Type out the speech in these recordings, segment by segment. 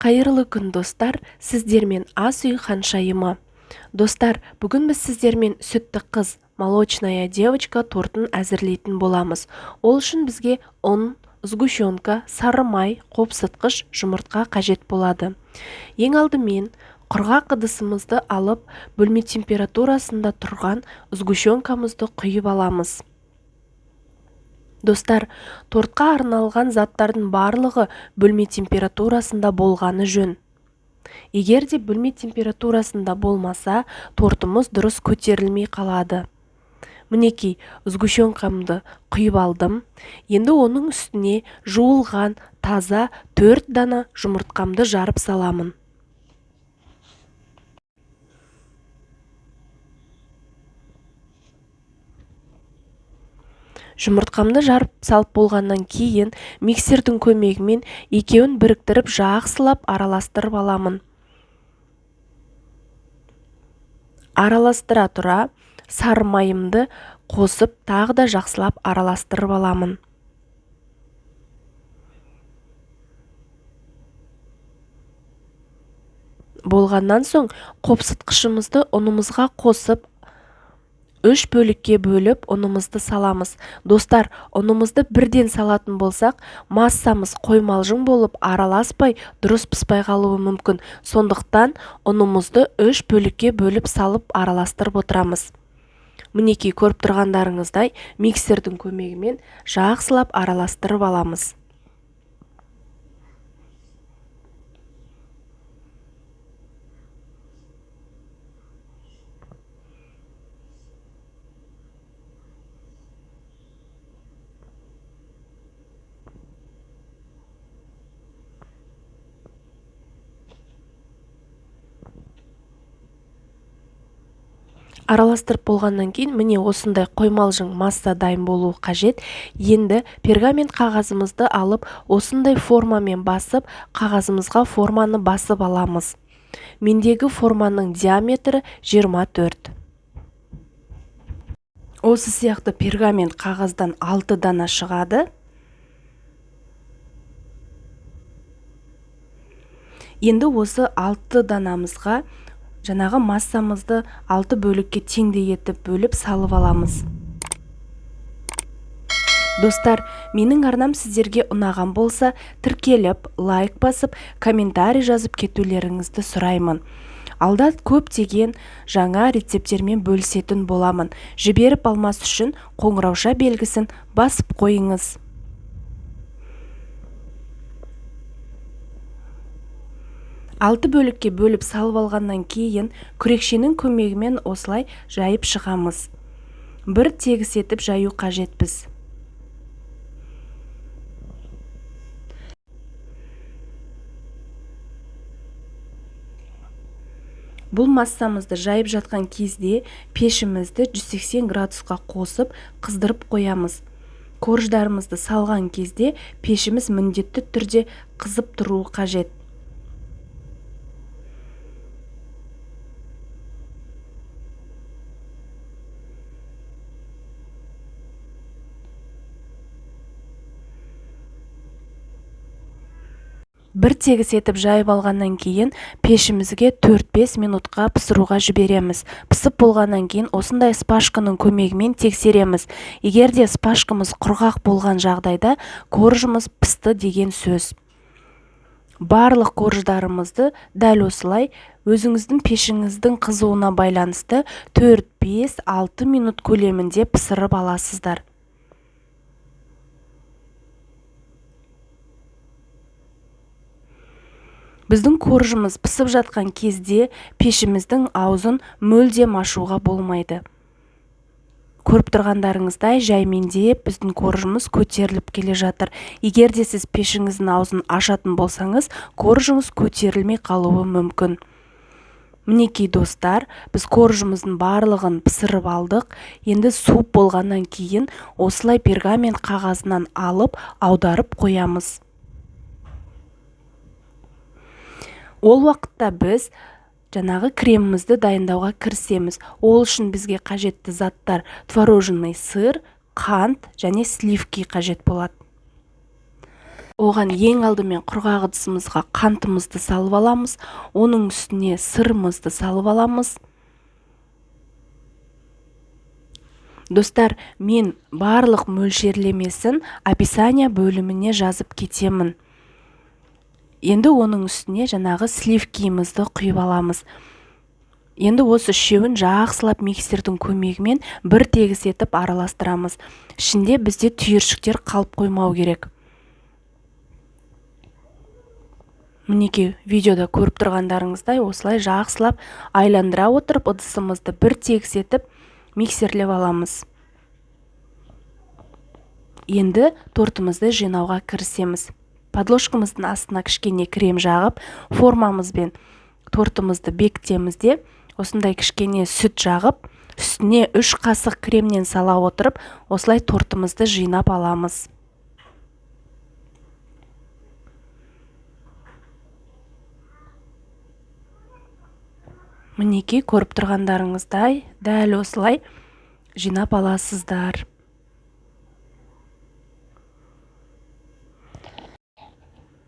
Қайырлы күн, достар! Сіздермен «Ас үй ханшайымы». Достар, бүгін біз сіздермен сүтті қыз, молочная девочка тортын әзірлейтін боламыз. Ол үшін бізге ұн, сгущенка, сары май, қопсытқыш, жұмыртқа қажет болады. Ең алдымен құрғақ ыдысымызды алып, бөлме температурасында тұрған сгущенкамызды құйып аламыз. Достар, тортқа арналған заттардың барлығы бөлме температурасында болғаны жөн. Егер де бөлме температурасында болмаса, тортымыз дұрыс көтерілмей қалады. Мінекей, сгущенкамды құйып алдым. Енді оның үстіне жуылған таза 4 дана жұмыртқамды жарып саламын. Жұмыртқамды жарып салып болғаннан кейін миксердің көмегімен екеуін біріктіріп, жақсылап араластырып аламын. Араластыра тұра, сары майымды қосып, тағы да жақсылап араластырып аламын. Болғаннан соң қопсытқышымызды ұнымызға қосып, 3 бөлікке бөліп ұнымызды саламыз. Достар, ұнымызды бірден салатын болсақ, массамыз қоймалжың болып, араласпай, дұрыс пыспай қалуы мүмкін. Сондықтан ұнымызды 3 бөлікке бөліп салып, араластырып отырамыз. Мінекей, көріп тұрғандарыңыздай, миксердің көмегімен жақсылап араластырып аламыз. Араластырып болғаннан кейін міне осындай қоймалжың масса дайын болуы қажет. Енді пергамент қағазымызды алып, осындай формамен басып, қағазымызға форманы басып аламыз. Мендегі форманың диаметрі 24. Осы сияқты пергамент қағаздан 6 дана шығады. Енді осы 6 данамызға жаңағы массамызды 6 бөлікке теңдей етіп бөліп салып аламыз. Достар, менің арнам сіздерге ұнаған болса, тіркеліп, лайк басып, комментарий жазып кетулеріңізді сұраймын. Алда көптеген жаңа рецепттермен бөлісетін боламын. Жіберіп алмас үшін қоңырауша белгісін басып қойыңыз. 6 бөлікке бөліп салып алғаннан кейін күрекшенің көмегімен осылай жайып шығамыз. Бір тегіс етіп жаю қажетпіз. Бұл массамызды жайып жатқан кезде пешімізді 180 градусқа қосып, қыздырып қоямыз. Корждарымызды салған кезде пешіміз міндетті түрде қызып тұруы қажет. Бір тегіс етіп жайып алғаннан кейін пешімізге 4-5 минутқа пысыруға жібереміз. Пысып болғаннан кейін осындай спашканың көмегімен тексереміз. Егер де спашкамыз құрғақ болған жағдайда, коржымыз пысты деген сөз. Барлық корждарымызды дәл осылай өзіңіздің пешіңіздің қызуына байланысты 4-5-6 минут көлемінде пысырып аласыздар. Біздің коржымыз пысып жатқан кезде пешіміздің аузын мүлдем ашуға болмайды. Көріп тұрғандарыңыздай, жаймендеп біздің коржымыз көтеріліп келе жатыр. Егер де сіз пешіңіздің аузын ашатын болсаңыз, коржыңыз көтерілмей қалуы мүмкін. Мінекей, достар, біз коржымыздың барлығын пісіріп алдық. Енді суып болғаннан кейін осылай пергамент қағазынан алып, аударып қоямыз. Ол уақытта біз жаңағы кремімізді дайындауға кірісеміз. Ол үшін бізге қажетті заттар: творожный сыр, қант және сливки қажет болады. Оған ең алдымен құрғақ ыдысымызға қантымызды салып аламыз, оның үстіне сырымызды салып аламыз. Достар, мен барлық мөлшерлемесін описание бөліміне жазып кетемін. Енді оның үстіне жаңағы сливкиімізді құйып аламыз. Енді осы үшеуін жақсылап миксердің көмегімен бір тегіс етіп араластырамыз. Ішінде бізде түйіршіктер қалып қоймау керек. Мінекей, видеода көріп тұрғандарыңыздай осылай жақсылап айландыра отырып ыдысымызды бір тегіс етіп миксерлеп аламыз. Енді тортымызды жинауға кірісеміз. Подложкамыздың астына кішкене крем жағып, формамызбен тортымызды бекітеміз де, осындай кішкене сүт жағып, үстіне 3 қасық кремнен сала отырып, осылай тортымызды жинап аламыз. Мінекей, көріп тұрғандарыңыздай, дәл осылай жинап аласыздар.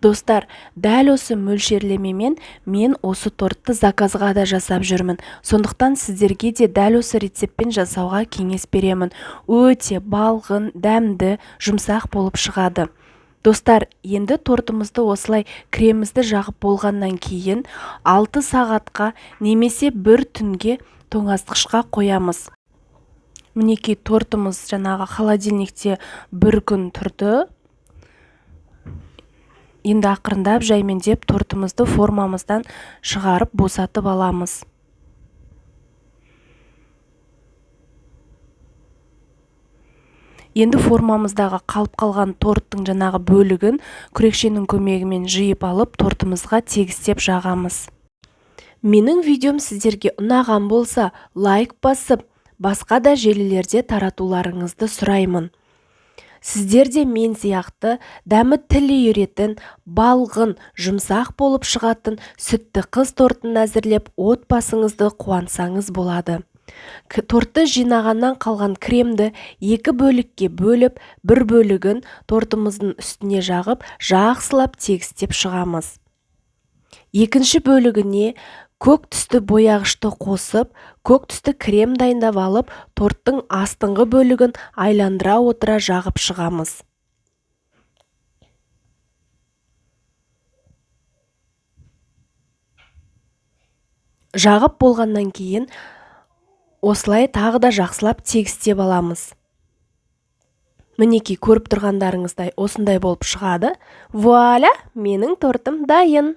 Достар, дәл осы мөлшерлемемен мен осы тортты заказға да жасап жүрмін. Сондықтан сіздерге де дәл осы рецептпен жасауға кеңес беремін. Өте балғын, дәмді, жұмсақ болып шығады. Достар, енді тортымызды осылай кремімізді жағып болғаннан кейін 6 сағатқа немесе бір түнге тоңазытқышқа қоямыз. Мінекей, тортымыз жаңағы холодильникте бір күн тұрды. Енді ақырындап жаймендеп тортымызды формамыздан шығарып босатып аламыз. Енді формамыздағы қалып қалған торттың жаңағы бөлігін күрекшенің көмегімен жиып алып, тортымызға тегістеп жағамыз. Менің видеом сіздерге ұнаған болса, лайк басып, басқа да желілерде таратуларыңызды сұраймын. Сіздер де мен сияқты дәмі тіл үйіретін, балғын, жұмсақ болып шығатын сүтті қыз тортын әзірлеп, отбасыңызды қуантсаңыз болады. Тортты жинағаннан қалған кремді 2 бөлікке бөліп, бір бөлігін тортымыздың үстіне жағып, жақсылап тегістеп шығамыз. Екінші бөлігіне көк түсті бояғышты қосып, көк түсті крем дайындап алып, торттың астыңғы бөлігін айландыра отыра жағып шығамыз. Жағып болғаннан кейін осылай тағы да жақсылап тегістеп аламыз. Мінекей, көріп тұрғандарыңыздай осындай болып шығады. Вуаля, менің тортым дайын.